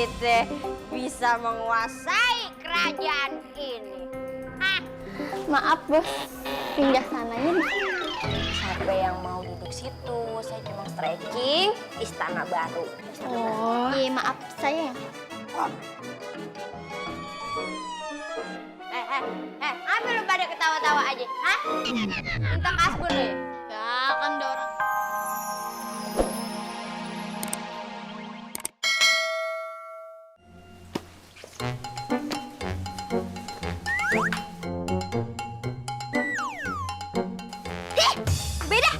kita bisa menguasai kerajaan ini. Maaf bos, pindah sananya. Siapa yang mau duduk situ? Saya cuma stretching istana baru. Oh, iya maaf saya. Apa lu pada ketawa-tawa aja? Hah? Minta kasbon lu ya? Ya kan dorong. Beda.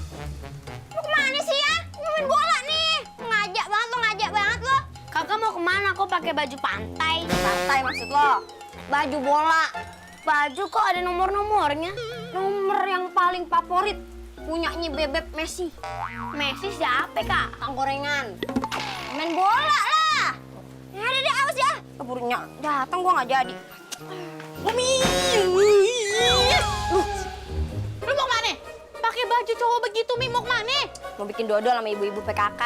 Lu kemana sih ya? Main bola nih. Ngajak banget lo. Kakak mau kemana? Kok pakai baju pantai? Pantai maksud lo? Baju bola. Baju kok ada nomor-nomornya? Nomor yang paling favorit punyanya Bebek Messi. Messi siapa kak? Kang gorengan. Main bola lah. Ya udah deh, awas ya. Keburunya datang gua nggak jadi. Umi. Lu mau kemana? Pakai baju cowok begitu, Mi, mau kemana? Mau bikin dodol sama ibu-ibu PKK.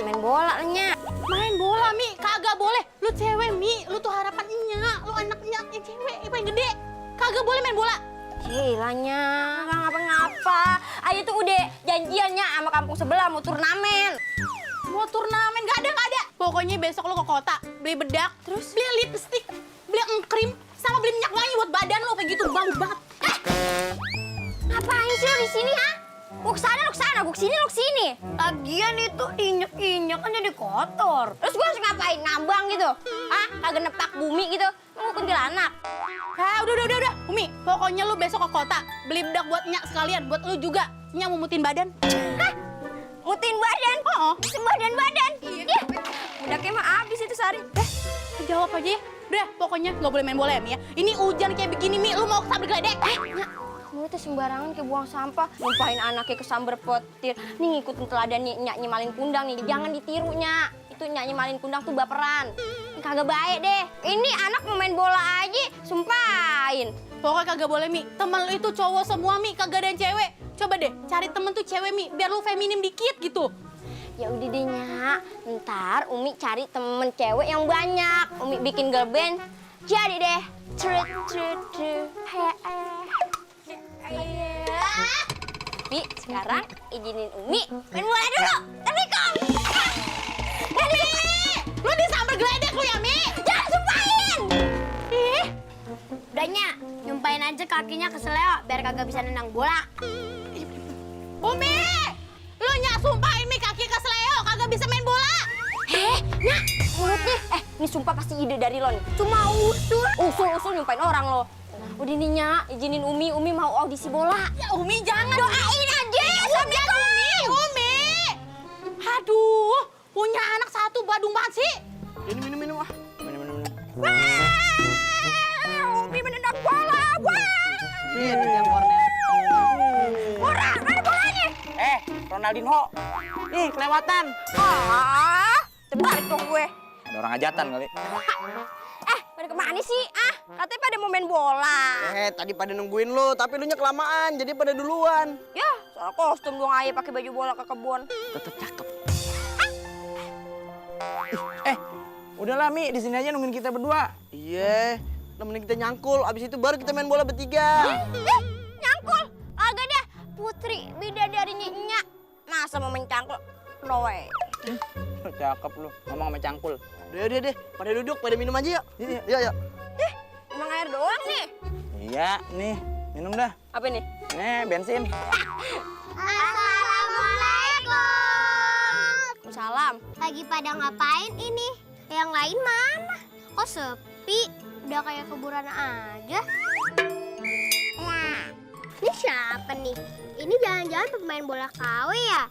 Main bola lah, Nya. Main bola, Mi, kagak boleh. Lu cewek, Mi, lu tuh harapan Nya. Lu anaknya cewek, yang paling gede. Kagak boleh main bola. Cilanya, nggak ngapa-ngapa. Ayo tuh udah janjiannya sama kampung sebelah mau turnamen. Mau turnamen? Gak ada. Pokoknya besok lu ke kota, beli bedak, terus beli lipstick, beli engkrim, sama beli minyak wangi buat badan lu, kayak gitu, bau banget. Ngapain sih lo di sini, ha? Gua kesana, gua kesini. Lagian itu injek-injek kan jadi kotor. Terus gua harus ngapain? Ngambang gitu? Ah, kagak nepak bumi gitu? Mau kuntilanak? Udah. Umi, pokoknya lu besok ke kota, beli bedak buat Nyak sekalian, buat lu juga. Nyak mau mutin badan. Hah? Mutin badan? Oh. Badan. Iya. Bedaknya mah abis itu sehari. Jawab aja ya. Udah, pokoknya nggak boleh main bola ya, Mi ya. Ini hujan kayak begini, Mi, lu mau kesambar geledek? Nyak, lu tuh sembarangan kayak buang sampah. Numpahin anaknya ke sambar petir. Nih ngikutin teladan Nyak Malin Kundang nih. Jangan ditiru, Nyak. Itu Nyak Malin Kundang tuh baperan. Kagak baik deh. Ini anak mau main bola aja, sumpahin. Pokoknya kagak boleh, Mi. Temen lu itu cowok semua, Mi. Kagak ada yang cewek. Coba deh, cari temen tuh cewek, Mi. Biar lu feminim dikit gitu. Ya udah deh, Nyak. Ntar Umi cari temen cewek yang banyak. Umi bikin girl band. Jadi deh. Bi, sekarang izinin Umi main bola dulu. Tapi kong. Lu disambar geledek lu ya, Mi? Jangan sumpahin. Udah, Nyak. Nyumpain aja kakinya ke seleo, biar kagak bisa nendang bola. Umi! Lu Nyak sumpahin, Mi, kaki ke seleo, kagak bisa main bola. Nyak, mulutnya. Ini sumpah pasti ide dari lo nih. Cuma usul nyumpain orang lo. Udah nih, Nyak, izinin Umi mau audisi bola. Ya, Umi jangan. Doain aja. Umi! Aduh, punya anak satu badung banget sih. Ini minum ah. Minum. Umi menendang bola. Ini yang corner. Orang, mana bolanya? Ronaldinho. Nih, kelewatan. Terbalik dong gue. Ada orang hajatan kali. Pada kemana sih? Katanya pada mau main bola. Tadi pada nungguin lu, tapi lu nya kelamaan, jadi pada duluan. Ya, soal kostum dong ayah pakai baju bola ke kebun. Tetep cakep. Udahlah Mi, di sini aja nungguin kita berdua. Iya, nemenin kita nyangkul, abis itu baru kita main bola bertiga. Nyangkul? Agak dah. Putri bidadarinya Nyak. Masa mau main cangkul? No way. Cakep lu, ngomong sama cangkul. Udah deh, pada duduk, pada minum aja yuk. Iya. Emang air doang nih. Iya, nih, minum dah. Apa nih? Nih, bensin. Assalamualaikum. Salam. Lagi pada ngapain ini? Yang lain mana? Kok sepi? Udah kayak kuburan aja. Ini siapa nih? Ini jangan-jangan pemain bola KW ya?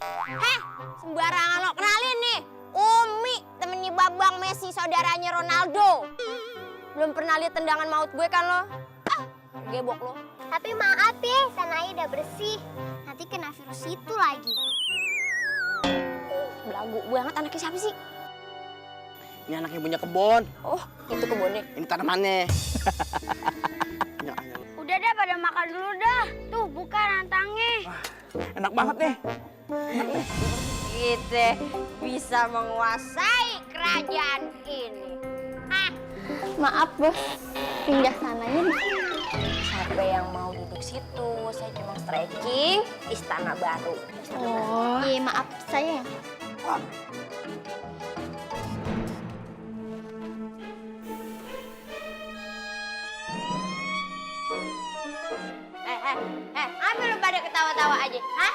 Sembarangan lo. Kenalin nih. Umi, temennya Babang Messi, saudaranya Ronaldo. Belum pernah lihat tendangan maut gue kan lo? Gebok lo. Tapi maaf ya, tanahnya udah bersih. Nanti kena virus itu lagi. Belagu banget, anaknya siapa sih? Ini anaknya punya kebun. Oh, itu kebunnya. Ini tanamannya. Udah deh, pada makan dulu dah. Tuh, buka rantangnya. Enak banget nih. kita bisa menguasai kerajaan ini. Maaf bos, pindah sananya. Siapa yang mau duduk situ? Saya cuma stretching istana baru. Oh, iya maaf saya. Apa lu pada ketawa-tawa aja? Hah?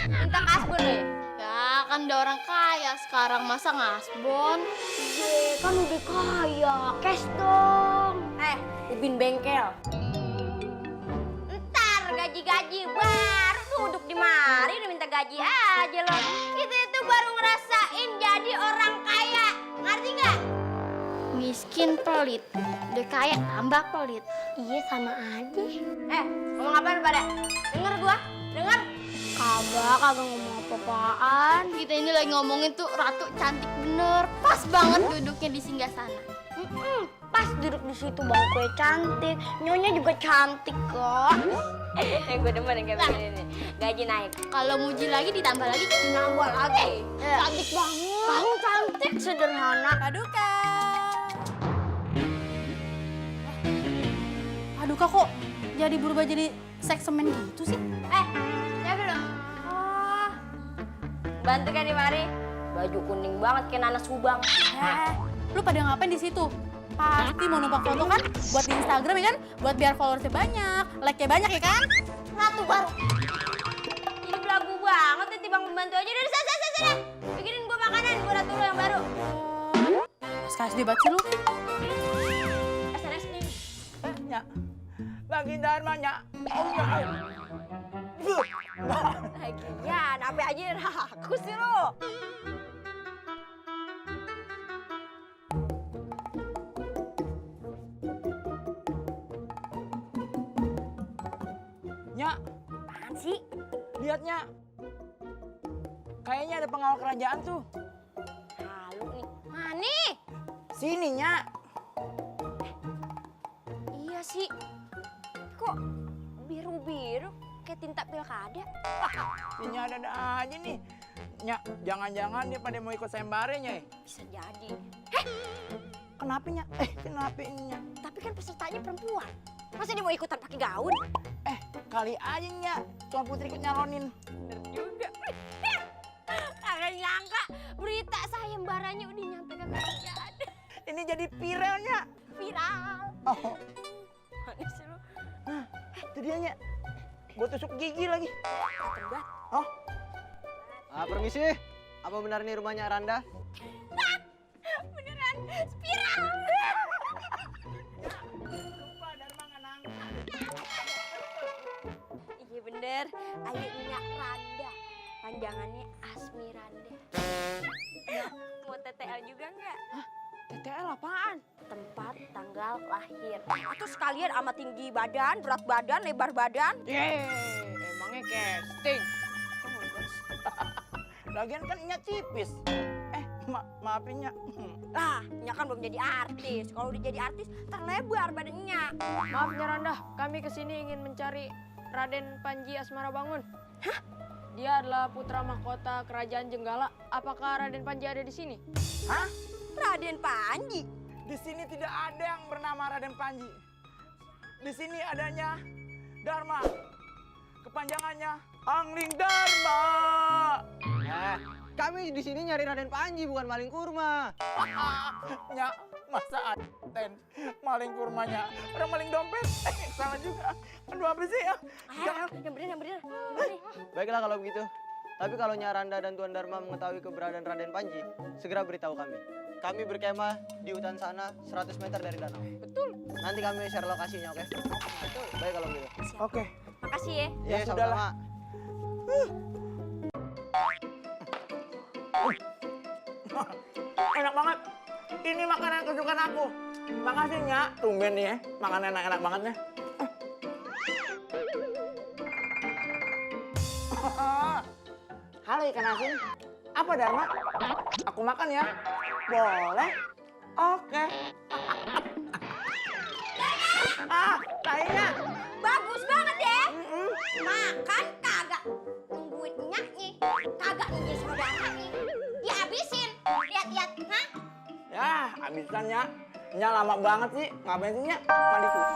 Minta kasbon lu ya? Ya kan udah orang kaya sekarang, masa ngasbon? Kan udah kaya, cash dong. Ubin bengkel. Ntar gaji-gaji baru duduk di mari udah minta gaji aja loh. Kita itu baru ngerasain jadi orang kaya. Ngerti nggak? Miskin pelit, udah kaya tambah pelit. Iya sama aja. Ngomong apaan pada? Denger gua? Denger? Kagak ngomong apa-apaan. Kita ini lagi ngomongin tuh ratu cantik bener. Pas banget duduknya di singgasana. Pas duduk di situ bangku cantik, nyonya juga cantik kok. Gue demen yang kayak begini nih. Gaji naik. Kalau muji lagi ditambah lagi. Nambah lagi. Cantik banget. Kamu cantik sederhana. Paduka. Paduka kok jadi berubah jadi seksemen gitu sih? Siapa lu? Oh, bantu kan di mari. Baju kuning banget kayak nanas subang. Lu pada ngapain di situ? Pasti mau numpak foto kan? Buat di Instagram ya kan? Buat biar followersnya banyak, like-nya banyak ya kan? Ratu baru. Ini belagu banget ya, bang pembantu aja. Dari sana. Bikinin gua makanan buat ratu lu yang baru. Sekarang dia baca lu. SNS nih. Nya, lagi Dharma, Nya. Lagian, apa aja raku sih lu? Nya, Apaan sih? lihatnya. Kayaknya ada pengawal kerajaan tuh. Halu nih. Mana? Sini, Nya. Iya sih. Kok biru-biru kayak tinta pilkada? Nya ada aja nih. Nya, jangan-jangan dia pada mau ikut sayembara, Nya. Bisa jadi. Kenapa, Nya? Kenapa ini, Nya? Tapi kan pesertanya perempuan. Masa dia mau ikutan pakai gaun? Kali aja, Nya. Tuan Putri ikut nyalonin. Bener juga. Kagak nyangka berita sayembaranya udah nyampe ke kerajaan. Ini jadi viral, Nya. Viral. Oh, Mana sih lu? itu dia, Nya. Gue tusuk gigi lagi. Tebak. Oh, Permisi, apa benar ini rumahnya Randa? Beneran spiral. Iya bener, ayahnya Randa. Panjangannya Asmiranda. Mau TTL juga nggak? TTL apaan? Tempat tanggal lahir. Itu sekalian sama tinggi badan, berat badan, lebar badan. Emangnya casting. Lagian kan Nya tipis. Maafin, Nya. Nya kan belum jadi artis. Kalau udah jadi artis, terlebar badannya. Maaf Nyaranda, kami kesini ingin mencari Raden Panji Asmara Bangun. Hah? Dia adalah putra mahkota kerajaan Jenggala. Apakah Raden Panji ada di sini? Hah? Raden Panji. Di sini tidak ada yang bernama Raden Panji. Di sini adanya Dharma. Kepanjangannya Angling Dharma. Kami di sini nyari Raden Panji, bukan maling kurma. Nya, masa Aten maling kurmanya. Orang maling dompet. Salah juga. Aduh, apa sih ya? Yang bener. Baiklah kalau begitu. Tapi kalau Nyaranda dan Tuan Dharma mengetahui keberadaan Raden Panji, segera beritahu kami. Kami berkemah di hutan sana 100 meter dari danau. Betul. Nanti kami share lokasinya, oke? Betul. Baik kalau begitu. Oke. Makasih ya. Ya, sudahlah. Enak banget. Ini makanan kesukaan aku. Makasih, Nya. Tumben nih ya, makanan enak-enak banget nih. Halo ikan asin. Apa Dharma? Aku makan ya. Boleh? Oke. Kayaknya. Bagus banget ya. Makan kagak nungguin nyanyi. Kagak nungguin saudara. Abisannya. Nya lama banget sih. Ngapain sih, Nya? Mandi susu.